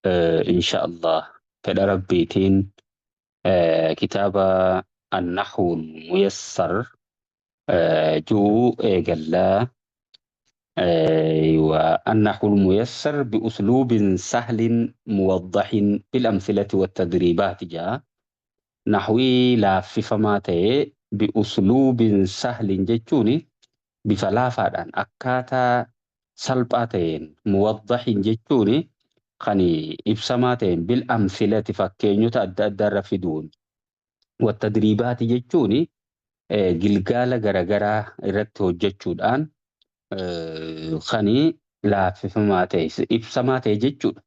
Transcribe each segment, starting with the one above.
Insha Allah fedha Rabbiitiin kitaaba An-Nahwul Muyassar ju'u eegallaa. النحو الميسر بأسلوب سهل موضح بالأمثلة والتدريبات جاء نحوي laaffifamaa ta'e بأسلوب سهل jechuun bifa laafaadhaan akkaataa salphaa ta'een موضح jechuun kan ibsamaa ta'een بالأمثلة fakkeenyota adda addaa irra fiduun والتدريبات jechuun gilgaala garagaraa irratti hojjechuudhaan kan laaffifamaa ta'e ibsamaa ta'e jechuudha.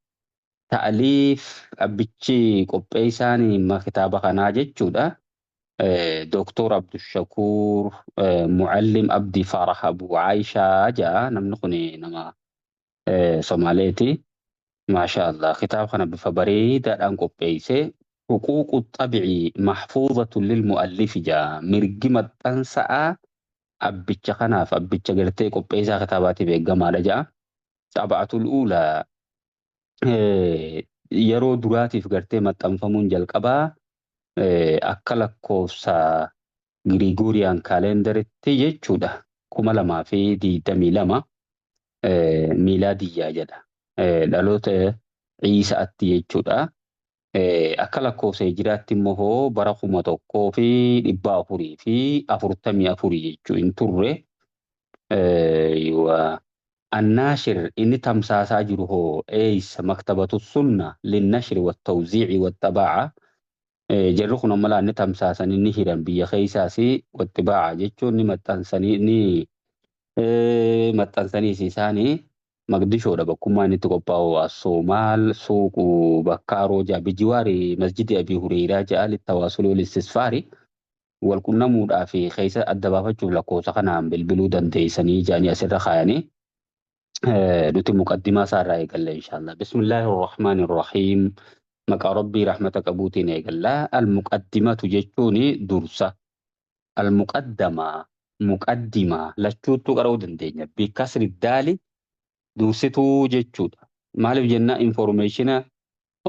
Ta'aliif abbichi qopheessaan kitaaba kanaa jechuudha. Dooktor Abdushakuur Mucallim Abdii Farah Abu Aayishaa jedha. Namni kun nama Somaaleeti. Maasha Allah. Kitaaba kana bifa bareedaadhaan qopheessee حقوق الطبع محفوظة للمؤلف jedha. Mirgi maxxansaa abbicha kanaaf, abbicha gartee qopheessaa kitaabaatiif eegamaadha jedha. طبعة الأولى yeroo duraatiif gartee maxxanfamuun jalqabaa akka lakkoofsa Girigooriyaan calendaritti jechuudha. 2022 miilaadiyyaa jedha. Dhaloota Ciisaatti jechuudha. Akka lakkoofsa hijiraatti immoo hoo bara 1444 jechuu hin turre. الناشر inni tamsaasaa jiru hoo eeysa? مكتبة السنة للنشر والتوزيع والطباعة. Jarri kun ammalaa inni tamsaasan, inni hiran biyya keessaas, والطباعة jechuun ni maxxansanii, ni maxxansaniis isaanii Maqdishoodha bakkummaa inni itti qophaa'u. Soomaal سوق Bakkaaroo ja'a بجوار مسجد أبي هريرة ja'a. للتواصل والاستفسار wal qunnamuudhaa fi keessa adda baafachuuf lakkoofsa kanaan bilbiluu dandeessanii jedhanii asirra kaayanii. Nuti muqaddimaa isaarraa eegalla inshallah. بسم الله الرحمن الرحيم. Maqaa Rabbii rahmata qabuutiin eegalla. المقدمة jechuun dursa. المقدمة, muqaddima lachuuttuu qara'uu dandeenya. بكسر الدال dursituu jechuudha. Maaliif jenna, information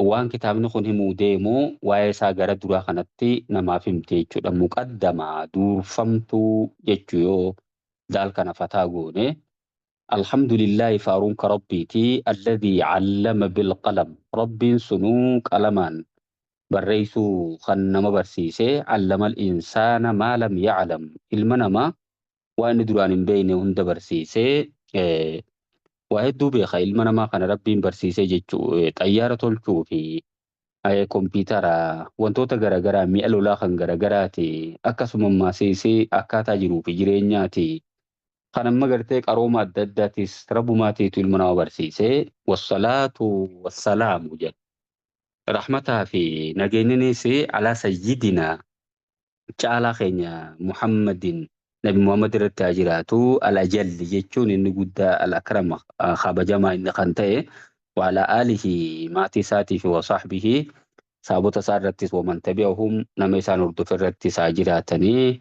waan kitaabni kun himuu deemu waa'ee isaa gara duraa kanatti namaaf himte jechuudha. مقدمة durfamtuu jechuu yoo daal kana fataa goone. الحمد لله faaruun ka Rabbiiti. الذي علم بالقلم Rabbiin sunuu qalamaan barreessuu kan nama barsiise. علم الإنسان ما لم يعلم ilma namaa waan inni duraan hin beekne hunda barsiise. Waa hedduu beeka ilma namaa kana Rabbiin barsiisee jechuu, xayyaara tolchuu fi kompiitara, wantoota garaagaraa, mi'a lolaa kan garagaraati, akkasuma ammaasiis akkaataa jiruu fi jireenyaati. Kan amma gartee qarooma adda addaatis rabbumaatiitu ilma nama barsiise. والصلاة والسلام jedha. Rahmataa fi nageenyinis على سيدنا caalaa keenya محمد Nabi Muhammad irratti haa jiraatu. الأجل jechuun inni guddaa, الأكرم kabajamaa inni kan ta'e, وعلى آله maatii isaatii fi وصحبه saabota isaa irrattis, ومن تبعهم nama isaan hordofe irrattis haa jiraatanii,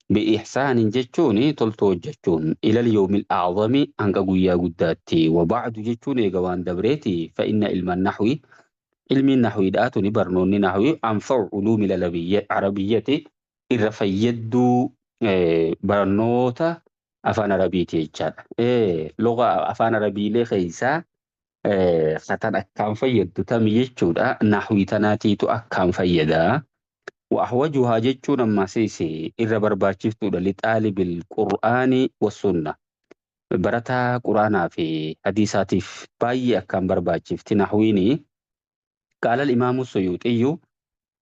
بإحسان jechuun toltuu hojjechuun, إلى اليوم الأعظم hanga guyyaa guddaatti. وبعد jechuun eega waan dabreeti. فإن علم النحو ilmiin nahwiidhaatu ni barnoonni nahwii أنفع علوم العربية irra fayyadduu barnoota afaan Arabiiti jechaadha. Loga afaan Arabiilee keessaa katan akkaan fayyaddu tami jechuudha. Nahwii tanaatiitu akkaan fayyada. وأحوجها jechuun ammasis irra barbaachiftuudha لطالب القرآن والسنة. Barataa Quraanaa fi hadiisaatiif baay'ee akkaan barbaachifti nahwiini. قال الإمام السيوطي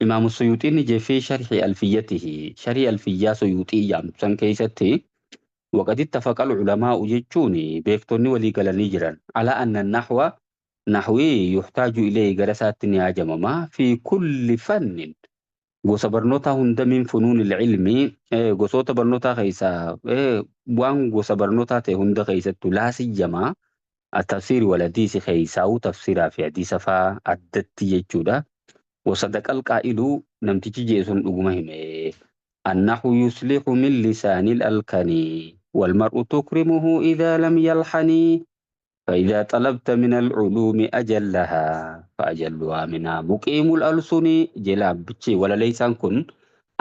Imaamu Suyuuxiin je في شرح ألفيته شرح ألفية Suyuuxii jedhamtu keessatti, وقد اتفق العلماء jechuun beektonni walii galanii jiran على أن النحو nahwii يحتاج إليه gara isaatti ni haajamama في كل فن gosa barnootaa hunda من فنون العلم gosoota barnootaa keessaa waan gosa barnootaa ta'e hunda keessattuu, لا سيما التفسير والحديث keessaa'u tafsiraa fi hadiisa faa addatti jechuudha. وصدق القائل namtichi jee sun dhuguma hime. النحو يصلح من لسان الألكن والمرء تكرمه إذا لم يلحن. فإذا طلبت من العلوم أجلها فأجلها منها مقيم الألسن جلاب بتشي ولا ليس كن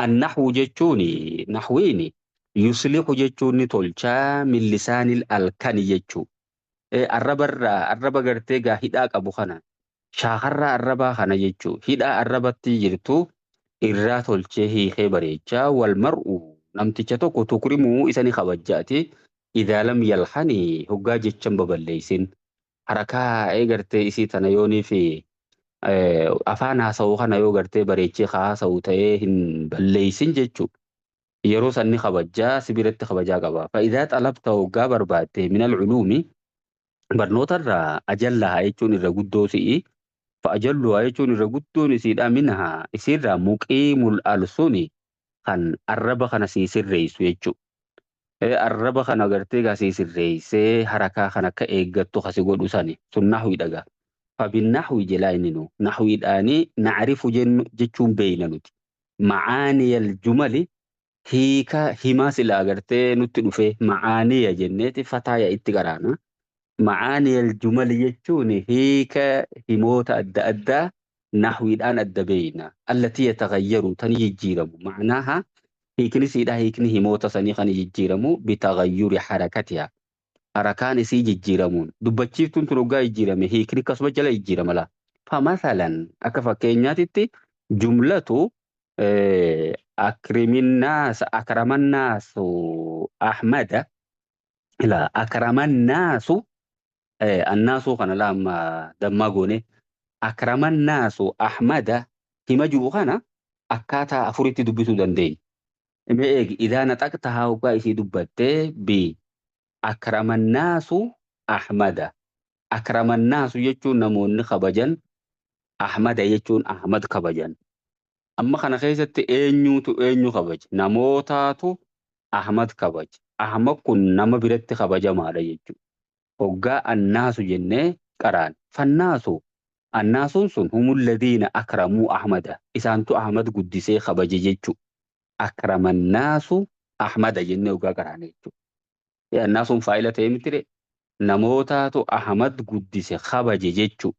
النحو جتشوني نحويني يصلح جتشوني تولشا من لسان الألكان جتشو الربر الربا غرتي غا هداك أبو خنا شاخرا الربا خنا جتشو هدا الربا تيجرتو irraa tolchee hiikee bareechaa wal mar'u namticha tokko tukrimuu isani kabajjaati idaa lam yalhanii hoggaa jechan baballeeysin harakaa eegartee isii tana yoonii fi afaan haasa'u kana yoo gartee bareechee haasa'u ta'ee hin balleeysin jechuu yeroo sanni kabajjaa sibiratti kabajaa qaba. Fa'idaa xalabta hoggaa barbaatte minal culuumi barnootarraa ajallahaa jechuun irra guddoo si'i. Fa'ajalluhaa jechuun irra guddoon isiidha minhaa isiirraa muqiimul alsuni kan arraba kana sii sirreessu jechuudha. Arraba kana gartee gaa sii sirreessee harakaa kana akka eeggattu kasi godhu sani sun nahwiidha gaa. Fabinnahwi jelaa inni nu nahwiidhaanii nacrifu jennu jechuun beeyna nuti. Macaaniyal jumali hiika himaa silaa gartee nutti dhufe macaaniya jenneeti fataaya itti qaraana. Macaaniyal jumali jechuun hiika himoota adda addaa nahwiidhaan adda beeyna. Allatii yatagayyaru tan jijjiiramu macnaaha hiikni siidha hiikni himoota sanii kan jijjiiramu bitagayyuri harakatiha. Harakaan isii jijjiiramuun dubbachiiftuun tun hoggaa jijjiirame hiikni akkasuma jala jijjiirama laa. Famasalan akka fakkeenyaatitti jumlatu akriminnaasa akramannaasu ahmada ila akramannaasu annaasuu kana laa amma dammaa goone akramannaasu ahmada hima jiru kana akkaataa afuritti dubbisuu dandeenya. Mee eegi idaa naxaqtahaa hoggaa isii dubbattee bi akramannaasu ahmada. Akramannaasu jechuun namoonni kabajan ahmada jechuun ahmad kabajan. Amma kana keessatti eenyuutu eenyu kabaje? Namootaatu ahmad kabaje. Ahmad kun nama biratti kabajamaadha jechuudha. Hoggaa annaasu jennee qaraan. Fannaasu annaasuun sun humul ladiina akramuu ahmada. Isaantu ahmad guddisee kabaje jechuudha. Akramannaasu ahmada jennee hoggaa qaraane jechuudha. Annaasuun faayila ta'ee miti namootaatu ahmad guddise kabaje jechuudha.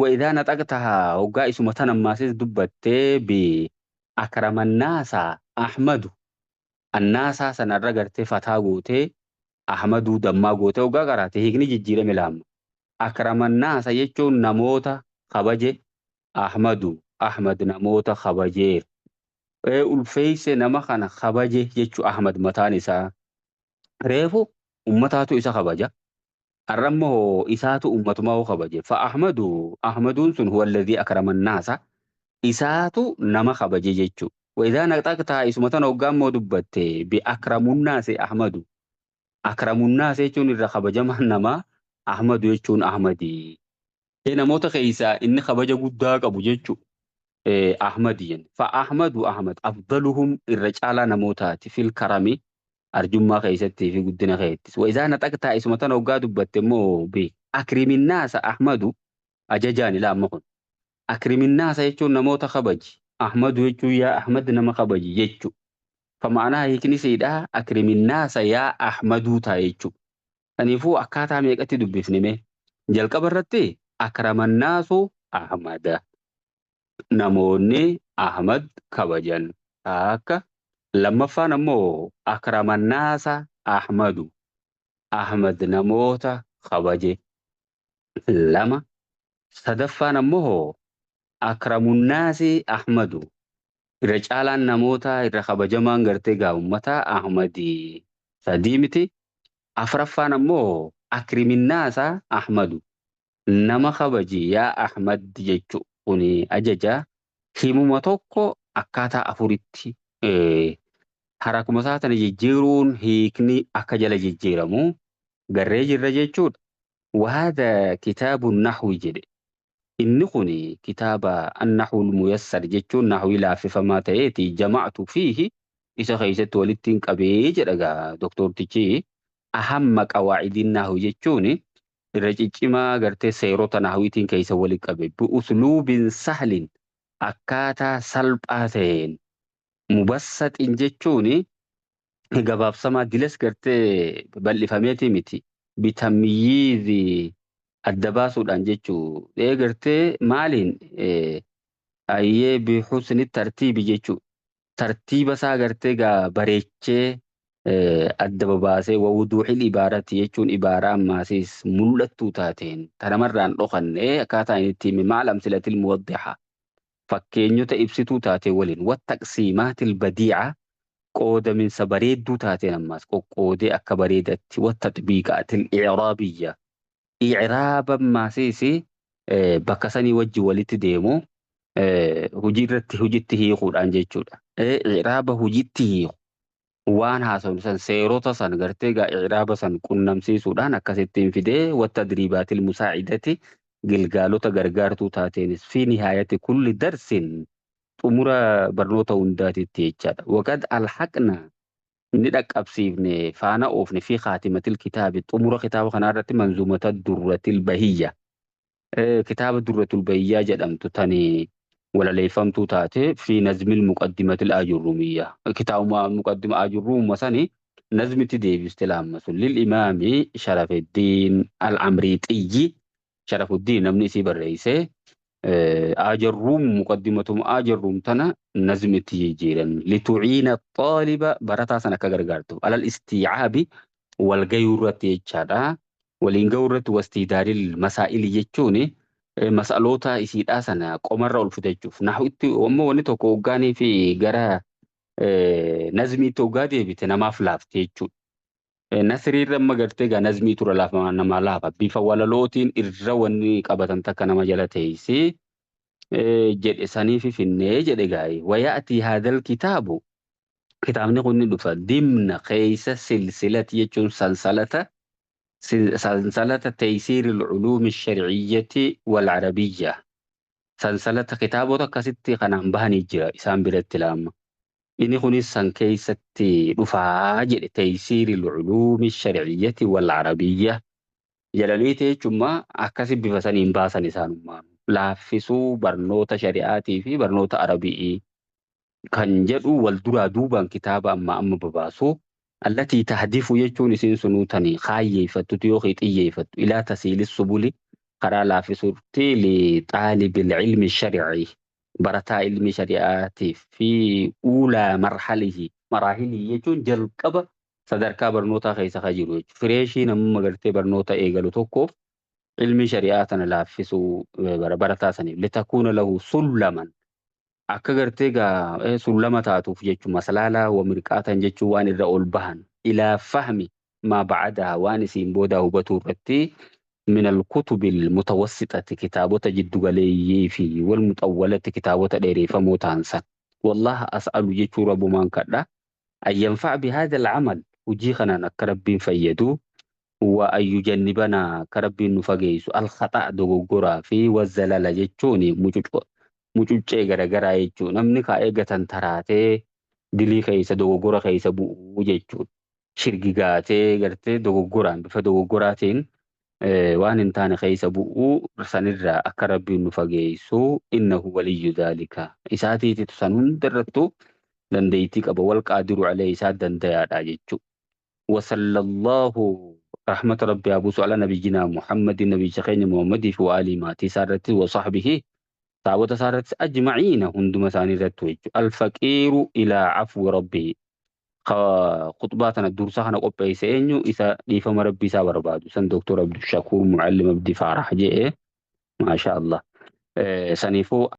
Wa'idaa naxaqtahaa hoggaa isuma tan ammaasis dubbattee bi akramannaasaa ahmadu annaasaa sanarra gartee fataa gootee ahmaduu dammaa gootee hoggaa qaraate hiikni jijjiirame laamma. Akramannaasa jechuun namoota kabaje ahmadu ahmad namoota kabajeera. Ulfeeyse nama kana kabaje jechuu ahmad mataan isaa. Reefu ummataatu isa kabaja. Arrammoo isaatu ummatumaa hoo kabaje. Fa ahmadu ahmaduun sun huwa alladhii akramannaasa isaatu nama kabaje jechuu. Wa'idaa naqxaqtaa isuma tana hoggaa immoo dubbatte bi akramunnaasi ahmadu. Akramunnaas jechuun irra kabajamaan namaa ahmadu jechuun ahmadii. Namoota keessaa inni kabaja guddaa qabu jechuu ahmadi jenne. Fa ahmadu ahmad afdaluhum irra caalaa namootaati fil karami arjummaa keessattii fi guddina keessattis. Wa'idaa naqxaqtaa isuma tana hoggaa dubbatte immoo bi akriminnaasa ahmadu ajajaan ilaa amma kun. Akriminnaasa jechuun namoota kabaji. Ahmadu jechuun yaa ahmad nama kabaji jechuu. Fama'anaa hiikni siidhaa akriminnaasa yaa ahmaduu ta'a jechuudha. Kanaafuu akkaataa meeqatti dubbifne mee? Jalqaba irratti akramannaasu ahmada. Namoonni ahmad kabajan. Akka lammaffaan ammoo akramannaasa ahmadu. Ahmad namoota kabaje. Lama. Sadaffaan ammoo akramunnaasi ahmadu. Irra caalaan namoota irra kabajamaan gartee gaa uummataa Ahmadii. Sadii miti. Afraffaan ammoo akriminnaasa Ahmadu. Nama kabaji yaa Ahmad jechuu kuni ajaja himuma tokko akkaataa afuritti harakuma isaa tana jijjiiruun hiikni akka jala jijjiiramu garree jirra jechuudha. Wahaada kitaabu nahwi jedhe. Inni kun kitaaba annahwul muyassar jechuun nahwii laaffifamaa ta'eeti jama'atu fiihi isa keessatti walitti hin qabee jedha gaa doktortichi ahamma qawaa'idiin nahwi jechuun irra ciccimaa gartee seerota nahwiitiin keessa walitti qabe bi'usluubin sahlin akkaataa salphaa ta'een mubassaxin jechuun gabaabsamaa dilas gartee bal'ifameeti miti. Bitamyiizi adda baasuudhaan jechuu eegartee maaliin ayyee bihusni tartiibi jechuu tartiiba isaa gartee gaa bareechee adda babaasee wawuduuxil ibaarati jechuun ibaaraa ammaasiis mul'attuu taateen tanamarraan dhokanne akkaataa inni itti hime maal amsilatil muwaddiha fakkeenyota ibsituu taate waliin wattaqsiimaatil badiica qoodaminsa bareedduu taateen ammaas qoqqoodee akka bareedatti wattaxbiiqaatil icraabiyya icraaba ammaasiis bakka sanii wajji walitti deemu hojii irratti hojitti hiikuudhaan jechuudha. Icraaba hojitti hiiku waan haasawnu san seerota san gartee gaa icraaba san qunnamsiisuudhaan akkasittiin fidee wattadriibaatil musaacidati gilgaalota gargaartuu taateenis fi nihaayati kulli darsin xumura barnoota hundaatitti jechaadha. Waqad alhaqna ni dhaqqabsiifne faana oofne fi khaatimatil kitaabi xumura kitaaba kanaa irratti manzuumata durratil bahiyya kitaaba durratul bahiyyaa jedhamtu tani walaleeffamtuu taate fi nazmil muqaddimatil ajurrumiyya kitaabuma muqaddima ajurrumma sani nazmitti deebiste laamma sun lil imaami Sharafeddiin al-Amriixiyyi Sharafuddiin namni isii barreesse ajarruum muqaddimatum ajarruum tana nazmitti jijjiiran lituciina xaaliba barataa san akka gargaartuuf alal istiicaabi walgayuu irratti jechaadha. Waliin gahuu irratti wastiidaaril masaa'ili jechuun mas'aloota isiidhaa sana qomarra ol fitachuuf. Nahutti ammoo wanni tokko hoggaanii fi gara nazmiitti hoggaa deebite namaaf laafti jechuudha. Nasriirra amma gartee gaa nazmii tura laafa namaa laafa. Bifa walalootiin irra wanni qabatan takka nama jala teessi jedhe saniif finnee jedhe gaa'e. Wayaatii haadal kitaabu kitaabni kun ni dhufa dimna keessa silsilati jechuun sansalata sansalata taysiir al-culuum ash-shar'iyyati wal-arabiyya sansalata kitaabota akkasitti kanaan bahanii jira isaan biratti laamma. Inni kunis san keessatti dhufaa jedhe taysiir al-culuum ash-shar'iyyati wal-arabiyya jalaliite jechuun akkasi bifa saniin baasan isaanummaa laaffisuu barnoota shari'aatii fi barnoota arabii kan jedhu wal duraa duubaan kitaaba amma amma babaasu allatii tahdifu jechuun isiin sunuu tani kaayyeeffattutu yookiin xiyyeeffattu ilaa tasiilis subuli karaa laaffisuutti li xaalibil ilmi shar'i barataa ilmi shari'aatiif fi uulaa marhalihi maraahilii jechuun jalqaba sadarkaa barnootaa keessa kan jiru jechuudha. Fireeshii namuma gartee barnoota eegalu tokkoof ilmi shari'aa tana laaffisuu barataa saniif litakuuna lahu sullaman akka gartee gaa sullama taatuuf jechuun masalaalaa wa mirqaatan jechuun waan irra ol bahan ilaa fahmi maa ba'adaa waan isiin boodaa hubatuu irratti من الكتب المتوسطة كتابة جد غليي في والمطولة كتابة ديري فموتانسا والله أسأل يجو رب من كدا أن ينفع بهذا العمل وجيخنا نكرب فيدو وأن يجنبنا كرب نفقيس الخطأ دوغورا في والزلال جتشوني mucuccee garagaraa jechuudha. Namni kaa eeggatan taraatee dilii keessa dogoggora keessa bu'uu jechuudha. Shirgigaatee gartee dogoggoraan bifa dogoggoraatiin waan hin taane keessa bu'uu sanirraa akka rabbiin nu fageessu innahu waliyyu dhaalika. Isaatiititu san hundarrattuu dandeettii qaba wal qaadiru alee isaa dandayaadha jechuudha. Wasallallahu rahmata rabbi haa buusu ala nabiyyinaa Muhammadin nabiyya keenya Muhammadii fi waalii maatii isaa irratti wa sahbihi saabota isaa irratti ajmaciina hunduma isaanii irratti jechuudha. Alfaqiiru ilaa afwi rabbihi. Khutbaa tana dursa kana qopheesse eenyu isa dhiifama rabbii isaa barbaadu san Doktor Abdushakuur Mucallim Abdi Faarax jedhee maasha Allah. Saniifuu